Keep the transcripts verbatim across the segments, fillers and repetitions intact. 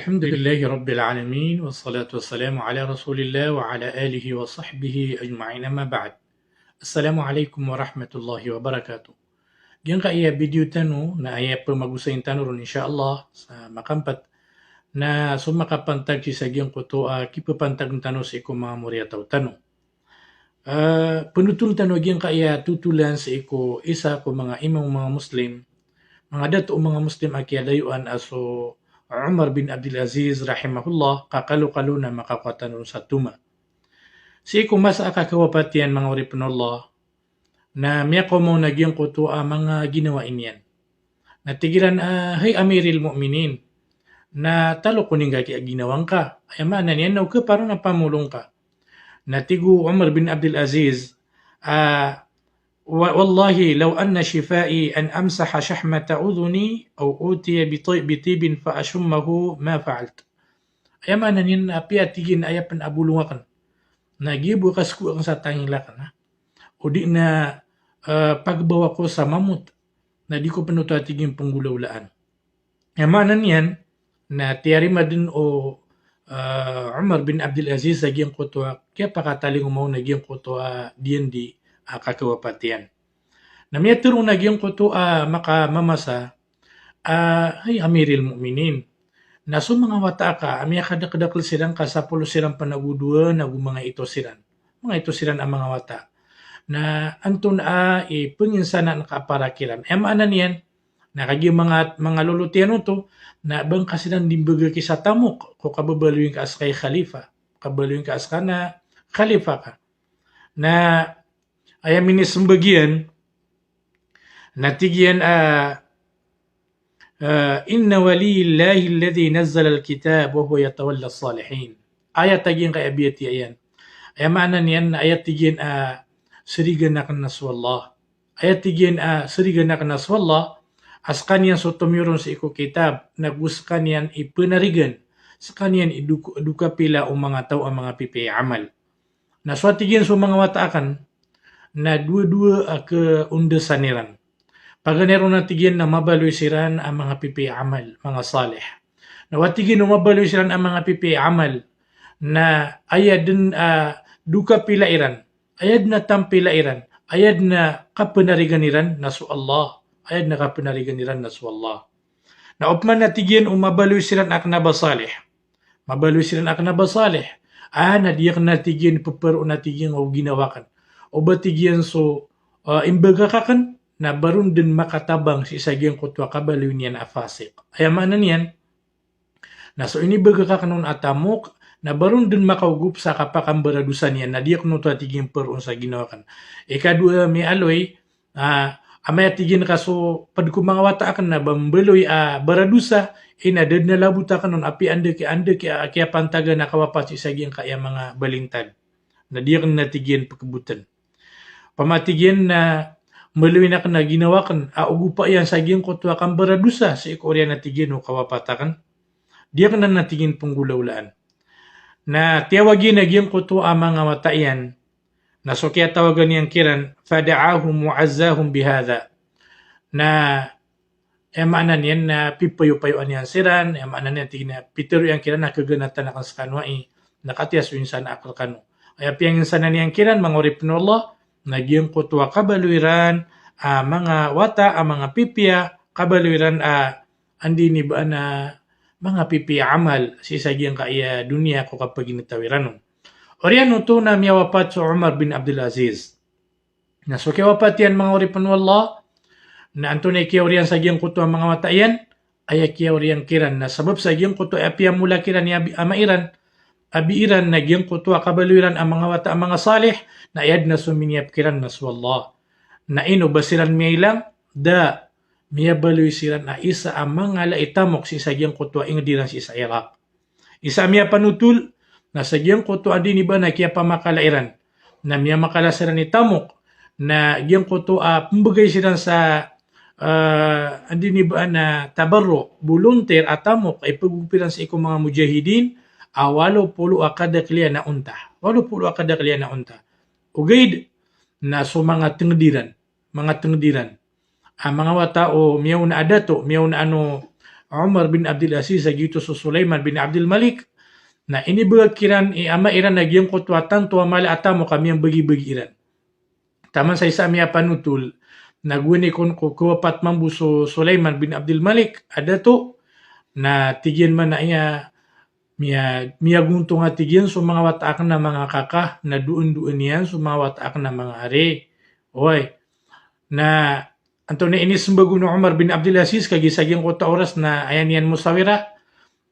Alhamdulillahi Rabbil Alamin, wassalatu wassalamu ala Rasulillah wa ala alihi wa sahbihi ajma'in, amma ba'd. Assalamu alaikum warahmatullahi wabarakatuh. Giyangkaya video tano na aya pemagosayin tano ron, insha Allah, sa makampat, na so makapantag sii sa giyangkoto a kipepantag tano sii ko manga moriyataw tano. Ah, penotol tano giyangkaya totolan sii ko isa ko manga imam o manga Muslim, manga dato o manga Muslim a kiyadayoan a so Umar bin Abdul Aziz rahimahullah, ka kalokalo na makakowa tano sa toma. Sii ko masa a kakawapatiyan, manga oripen o Allah, na miyakaoma on a giyangkoto a manga ginawa iyan. Na tig iran a, "Hay Amiril Mu'minin, na talok o ning kaki a ginawa ngka." Aya maana niyan na o keparo na pamolong ka. Na tig o Umar bin Abdul Aziz, ah, "Wa-, wallahi law anna shifai an amsaha shahmata udhuni aw utiya bi tay-, bi tibin fa ashummahu ma fa'alt." Aya maana niyan na apiya tig iyan aya pen a bolong aken na giya bo kasko aken sa tangila aken, ha? O di na, eh, pagbawa ko sa mamot, na di ko pen oto a tig iyan penggolawlaan. Aya maana niyan na tiyarima den o, eh, Umar bin Abdul Aziz sa giyangkoto a kiyapakatalingoma on a giyangkoto a diyandi a kakawapatiyan. Na miyatero on a giyangkoto a makamamasa, ah, "Hay Amiril Mu'minin, na so manga wata aka a miyakadakedakel siran ka sapolo siran pen ago dowa, na ago manga ito siran. Manga ito siran a manga wata. Na antonaa i penginsanan ka a para kiran?" Aya maana niyan na kagiya manga, manga lolot iyan oto, na ba ngka siran di mbegaki sa tamok ko kababaloy ngka a seka i khalifa, kabaloy ngka a seka na khalifa ka. Na aya minisembag iyan, na tig iyan a, ah, "Inna waliyallahu alladhi nazzala al-kitab wa huwa yatawalla as-salihin." Aya tig iyan ka aya biyatiya iyan. Aya maana niyan na aya tig iyan a, "Serigan aken na so Allah." Aya tig iyan a, "Serigan aken na so Allah, a sekaniyan so tomiyoron sii ko kitab, na go sekaniyan i penarigan, sekaniyan i dok-, dokapila o manga taw a manga pipiya i amal." Na so a tig iyan so manga wata aken, na dowa-dowa a keondesan iran. Paganay ron a tig iyan na mabaloy siran a manga pipiya i amal, manga salih. Na o a tig iyan o mabaloy siran a manga pipiya i amal, na aya den a dokapila iran, aya den a tampila iran, aya den a kapenarigan iran na so Allah, aya den a kapenarigan iran na so Allah. Na opama na tig iyan o mabaloy siran a kena ba salih, mabaloy siran a kena ba salih, a na di aken a tig iyan peperoon a tig iyan o ginawa aken. O ba tig iyan so, ah, imbegak aken, na baron den makatabang sii sa giyangkoto a kabaloy niyan a fasik. Aya maana niyan na so inibegak aken on a tamok, na baron den makaogop sa kapakambaradosa niyan, na di aken oto a tig iyan peroon sa ginawa aken. Ikadowa miyaaloy, ah, amay a tig iyan ka so ped ko manga wata aken na ba mbaloy a baradosa, ina da den a labot aken on apiya anda ki, anda ki, ah, kiyapantagan a kawapat sii sa giyangkaya manga balintad. Na di aken a tig iyan pekeboten. Opama tig iyan na mbaloy aken a ginawa aken a ogopa iyan sa giyangkoto a kambaradosa sii ko oriyan a tig iyan o kawapat aken, di aken a tig iyan penggolawlaan. Na tiyawag iyan a giyangkoto a manga wata iyan, na so kiyatawagan iyan kiran, "Fada'ahum wa azzahum bihadha." Na aya maana niyan na pipayopayoan iyan siran, aya maana niyan tig iyan a pitero iyan kiran a keganatan aken sekano ai, na katiya so insan a akel kano. Aya piyanginsanan iyan kiran, manga oripen o Allah, na giyangkoto a kabaloy iran a manga wata a manga pipiya, kabaloy iran a anda ini ba a manga pipiya i amal sii sa giyangkaya doniya ko kapaginetaw iran on. Oriyan oto na miyawapat so Umar bin Abdul Aziz. Na so kiyawapat iyan, manga oripen o Allah, na antonaa i kiyaoriyan sa giyangkoto a manga wata iyan, aya kiyaoriyan kiran na sabap sa giyangkoto a piyamola kiran i abi, ama iran, abi iran, na giyangkoto a kabaloy iran a manga wata a manga salih, na aya den a sominiyap kiran na so Allah. Na ino ba siran miyailang? Da, miyabaloy siran a isa a manga ala i tamok sii sa giyangkoto a inged iran sii sa Iraq. Isa a miyapanotol na sa giyangkoto a anda ini ba a kiyapamakala iran, na miyamakala siran i tamok, na giyangkoto a pembegay siran sa, ah, anda ini ba a tabarru, volunteer a tamok a ipegogop iran sii ko manga mujahidin a walo polo a kadakel iyan a onta. Walo polo a kadakel iyan a onta. Ogaid na so manga tenged iran, manga tenged iran a manga wata o miyaona a dato, miyaona ano, Umar bin Abdul Aziz, a giyoto so Sulaiman bin Abdul Malik, na inibagak iran i ama iran a giyangkoto a tanto a mala a tamok a miyambagibagi iran. Taman sa isa a miyapanotol, na gowani kon ko kawapat mambo so Sulaiman bin Abdul Malik a dato, na tig iyan man a iya miya-, miyagontong a tig iyan so manga wata akn a manga kaka, na doon-doon iyan so manga wata akn a manga ari. Oway. Na antonaa i inismbag on o Umar bin Abdul Aziz, kagiya sa giyangkoto a oras na aya niyan musawira,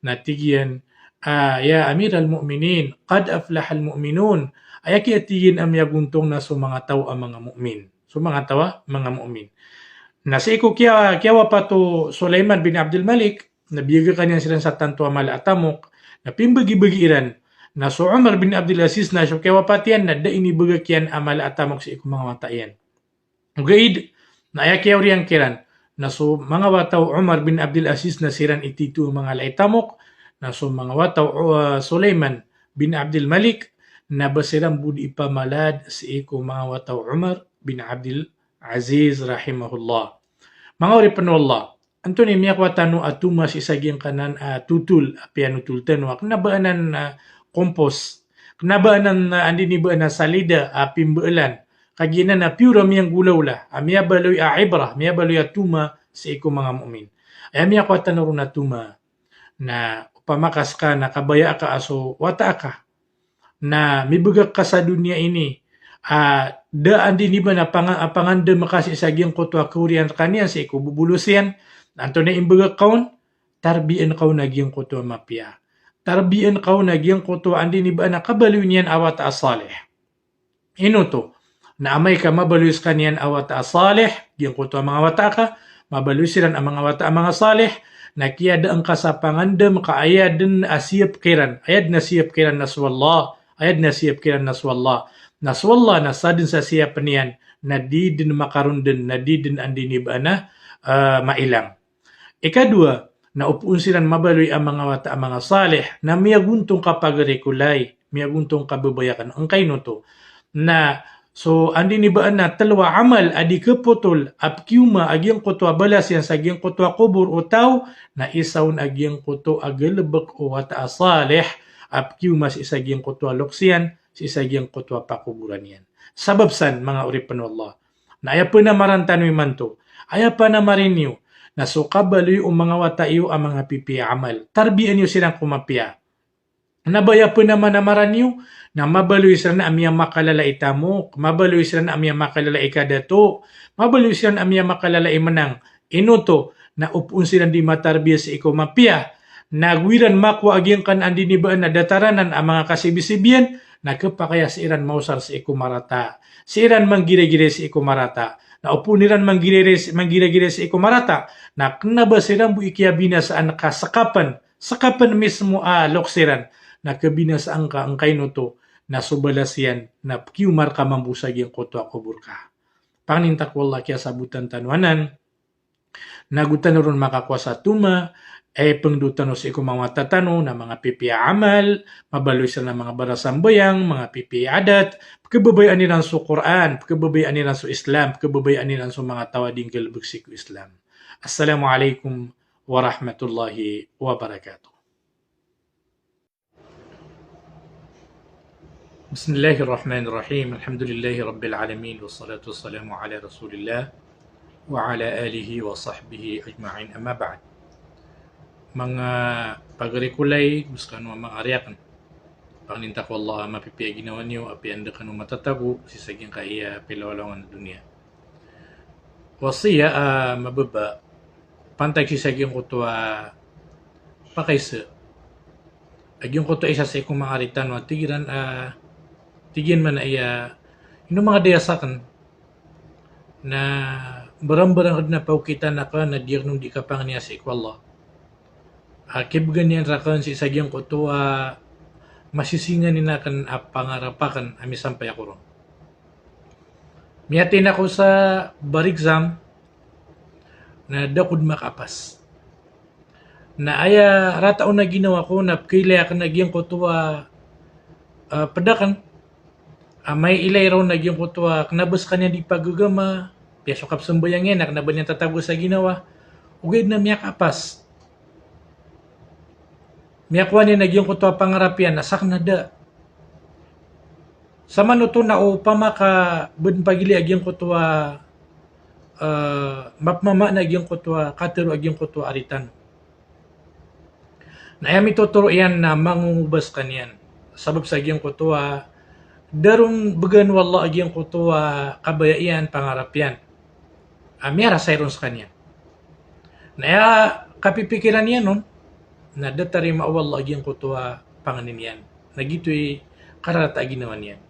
na tig iyan, ah, "Ya Amiral Mu'minin, qad aflahal mu'minun." Aya kiya tig iyan a miyagontong na so manga taw a manga mu'min. So manga taw a manga mu'min. Na sii ko kiya-, kiyawapat o Sulaiman bin Abdul Malik, na biyagakan iyan siran sa tanto a mala a tamok, na pimbagibagi iran. Na so Umar bin Abdul Aziz na so kiyawapat iyan, na da inibagak iyan a mala a tamok sii ko manga wata iyan. Ogaid na aya kiyaoriyan kiran na so manga wata o Umar bin Abdul Aziz na siran i tito a manga ala i tamok, na so manga wata o, uh, Sulaiman bin Abdul Malik na ba siran bo di ipamalad sii ko manga wata o Umar bin Abdul Aziz rahimahullah. Manga oripn o Allah, antonaa i miyakowa tano a toma sii sa giyangkanan a totol a piyanotol tano a kna ba anan a kompos, kna ba anan a andi ini ba anan a salida a pimbaalan, kagiya nan a piyor a miyanggolawla a miyabaloy a ibrah, miyabaloy a toma sii ko manga mu'min. Aya miyakowa tano ron a toma na opama ka ska na kabaya aka a so wata aka na mibagak ka sa doniya ini, ah, da andi ini ba anan a panga-, a pangandam ka sii sa giyangkoto a kaoriyan rkaniyan sii ko bobolos iyan, na antonaa i imbagak ka on, tarbiyaan ka on a giyangkoto a mapiya. Tarbiyaan ka on a giyangkoto a andi ini ba anan a kabaloy niyan a wata a salih. Ino oto? Na amay ka mabaloy skaniyan a wata a salih, giyangkoto a manga wata aka, mabaloy siran a manga wata a manga salih, na kiyadaan ka sa pangandam ka aya dn a siyap kiran, aya dn a siyap kiran na so Allah, aya dn a siyap kiran na so Allah. Na so Allah na sadn sa siyapn iyan, na di dn makarondn, na di dn andi ini ba anan a, ah, mailang. Ikadowa, na o phoon siran mabaloy a manga wata a manga salih, na miyagontong ka pagari ko lay, miyagontong ka babaya akn, angkaino oto? Na so andi ini ba anan a tlo a amal a di khapotol a pkioma a giyangkoto a balas iyan sa giyangkoto a kobor o taw, na isa on a giyangkoto a galbk o wata a salih a pkioma sii sa giyangkoto a loks iyan, sii sa giyangkoto a pakoboran iyan. Sabap san, manga oripn o Allah, na aya pnamaran tano imanto, aya pnamari niyo, na so kabaloy o manga wata iyo a manga pipiya a amal, tarbiyaan iyo siran ko mapiya. Na ba aya pnamamaran iyo, na mabaloy siran a miyamakalala i tamok, mabaloy siran a miyamakalala i kadato, mabaloy siran a miyamakalala i mnang. Ino oto? Na o phoon siran di matarbiya sii ko mapiya, na go iran makowa a giyangkanan a andi ini ba anan a dataranan a manga kasibisibiyan, na khapakay a sii ran maosar sii ko marata, sii ran manggiragiray sii ko marata. Na o phoon iran manggiragiray, manggiragiray sii ko marata, na kna ba siran bo i kiyabinasaan ka skapn, skapn mismo a loks iran, na khabinasaan ka. Angkaino oto? Na so balas iyan na pkioma rka mambo sa giyangkoto a kobor ka. Pangnin ta ko Allah, kiyasabotan tano anan, na go tano ron makakowa sa toma, eh, pangndao tano sii ko manga wata tano na manga pipiya a amal, mabaloy siran a manga barasambayang, manga pipiya a adat, pkhababayaan iran so Qur'an, pkhababayaan iran so Islam, pkhababayaan iran so manga taw a di nggalbk sii ko Islam. Assalamu alaikum warahmatullahi wabarakatuh. Bismillahirrahmanirrahim. Alhamdulillahi rabbil alamin, wassalatu wassalamu ala Rasulillah wa ala alihi wa sahbihi ajma'in, amma ba'd. Manga pagari ko lay, go skano a manga ari akn, pangnin ta ko Allah a mapipiya a ginawa niyo, apiya anda kano matatago sii sa giyangkaya pilawalawangan a doniya. Wasiya a mababa, pantag sii sa giyangkoto a pakaisa a giyangkoto a isa sii ko manga ari tano a tig iran, ah, tig iyan man a iya, ino manga daya sakn na mbarang-mbarang dn a paokitan akn na di akn on di kapangnia sii ko Allah. Ah, kibgan iyan rakn sii sa giyangkoto a masisinganin akn a pangarap akn a misampay ako ron. Miyatain ako sa bar exam na da ako dn makaapas. Na aya rata on a ginawa ko na pkailay akn a giyangkoto a, ah, pd akn. Amay ilay ron a giyangkoto a kna ba skaniyan di pagagama, piya so kapsambayang iyan na kna ba niyan tatago sa ginawa. Ogaid na miyakaapas. miyakowa niyan a giyangkoto a pangarap iyan na sakn a da. Samanoto na opama ka bn pagilaya a giyangkoto a, eh, mapmamaana a giyangkoto a katharo a giyangkoto a ari tano. Na aya mitotoro iyan na mangongoba skaniyan. Sabap sa giyangkoto a da ron bgan o Allah a giyangkoto a kabaya iyan, pangarap iyan. A miyarasay ron skaniyan. Na aya kapipikiran iyan on, na da tarima o Allah a giyangkoto a pangni niyan. Na giyoto i kararata a ginawa niyan.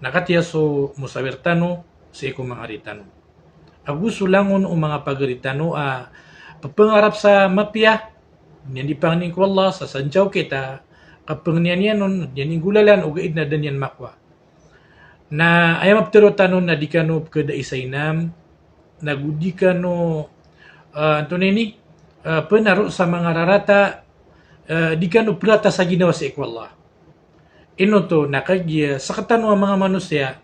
Na katiya so mosawir tano sii ko manga ari tano. Ago so langon o manga pagari tano a ppangarap sa mapiya, niyan di pangnin ko Allah, sa sancaw kita, kapangniyan iyan on, niyan inggolalan, ogaid na da niyan makowa. Na aya maptharo tano na di kano pkhada i sainam, nago di kano, ah, antonaa ini, ah, pnaro sa manga rarata, ah, di kano prata sa ginawa sii ko Allah. Ino oto, na kagiya sktano a manga manosiya,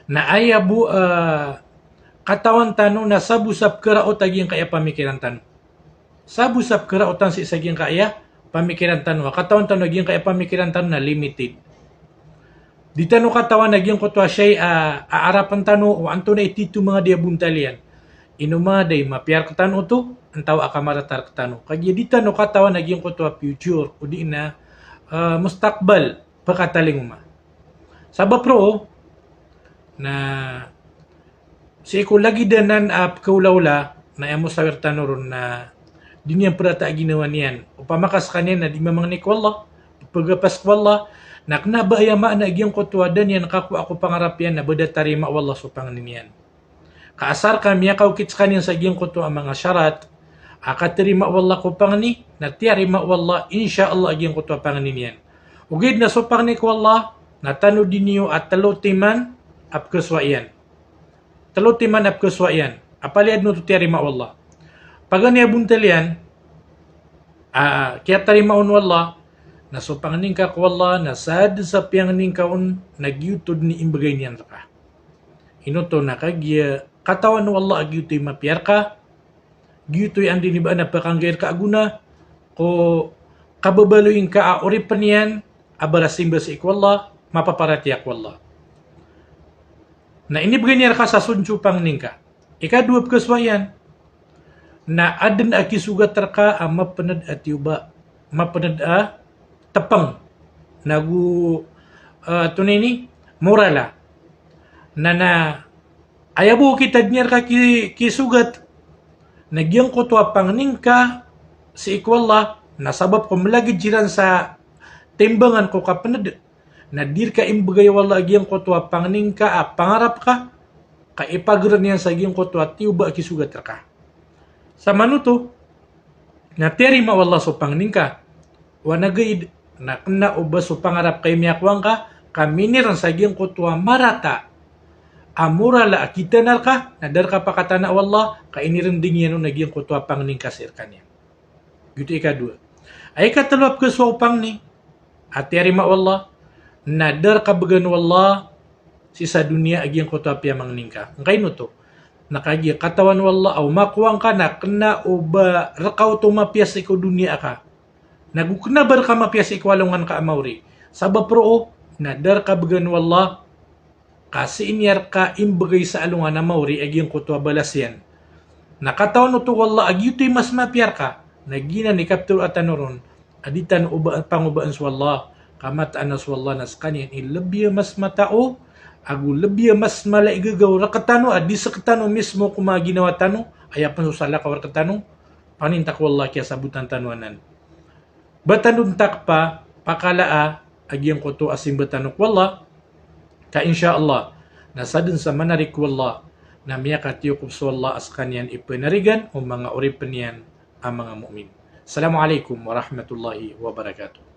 na aya bo, ah, katawan tano na sabo sa pkharaot a giyangkaya pamikiran tano. Sabo sa pkharaotan sii sa giyangkaya pamikiran tano. A katawan tano a giyangkaya pamikiran tano na limited. Di tano katawan a giyangkoto a shay a, a arapn tano o antonaa i tito manga di a bontal iyan. Ino manga da i mapiya rktano oto, antawaa ka marata rktano. Kagiya di tano katawan a giyangkoto a future, odi na, ah, mustaqbal, pkatalingoma. Sabap roo, na sii ko lagid anan a pkhaolaola, na aya mosawir tano ron na di niyan prata a ginawa niyan. Opama ka skaniyan na di mamangni ko Allah, pphagapas ko Allah, na kna ba aya maana a giyangkoto a da niyan kakowa ko pangarap iyan na ba da tarima o Allah so pangni niyan. Ka asar ka miyakaokit skaniyan sa giyangkoto a manga sharat a katarima o Allah ko pangni, na tiyarima o Allah, insha Allah, a giyangkoto a pangni niyan. Ogaid na so pangni ko Allah, na tanodi niyo a tlo timan a pkhasowa iyan. Tlo timan a pkhasowa iyan. A palaya dn oto tiyarima o Allah. Paganay a bontal iyan, a, kiyatarima on o Allah, na so pangni ngka ko Allah, na sadn sa piyangni ngka on, na giyoto dn i imbgay niyan rka. Ino oto, na kagiya katawan o Allah a giyoto i mapiya rka, giyoto i anda inibaan a pkhanggay rka a gona, ko kababaloy ngka a oripn iyan a barasimba sii ko Allah, mapaparatiyaya ko Allah. Na inibgay niyan rka sa sonso pangni ngka. Ikadowa a pkhasowa iyan, na adn a kisogat rka a mapnd a tiyoba, mapnd a tpng, nago, ah, antonaa ini, morala. Na, na aya bo okit a di niyan rka ki-, kisogat, na giyangkoto a pangni ngka sii ko Allah, na sabap ko mlagid siran sa timbangan ko kapnd, na di rka imbgay o Allah a giyangkoto a pangni ngka a pangarap ka, ka ipagrn iyan sa giyangkoto a tiyoba a kisogat rka. Samanoto, na tiyarima o Allah so pangni ngka. Oway, na gaid, na kna o ba so pangarap ka i miyakowa ngka, ka minirn sa giyangkoto a marata a morala a kitaan rka, na da rka pakatana o Allah, ka inirnding iyan on a giyangkoto a pangni ngka sii rkaniyan. Giyoto i ikadowa. A ikatlo a pkhasowa o pangni a tiyarima o Allah, na da rka bgan o Allah sii sa doniya a giyangkoto a piyamangni ngka. Ngkaino oto? Na kagiya katawan o Allah a o makowa ngka na kna o ba rka oto mapiya sii ko doniya ka, nago kna ba rka mapiya sii ko alongan ka a maori. Sabap roo, na da rka bgan o Allah, ka sii niyan rka imbgay sa alongan a maori a giyangkoto a balas iyan. Na katawan oto o Allah a giyoto i mas mapiya rka, na giyanan i kaptharoa tano ron a di tano oba-, pangobaan so Allah, ka mataan a so Allah na skaniyan i lbi a mas matao, ago lbi a mas mala i gagaw rktano a di sktano mismo ko manga ginawa tano, aya pn so salakaw rktano, paninta ko Allah a kiyasabotan tano anan. Ba tano dn takpa pakalaa a giyangkoto a simba tano ko Allah, ka insha Allah, na sadn sa manarig ko Allah, na miyakatiyokop so Allah a skaniyan i pnarigan o manga oripn iyan a manga mu'min. Assalamu alaikum warahmatullahi wabarakatuh.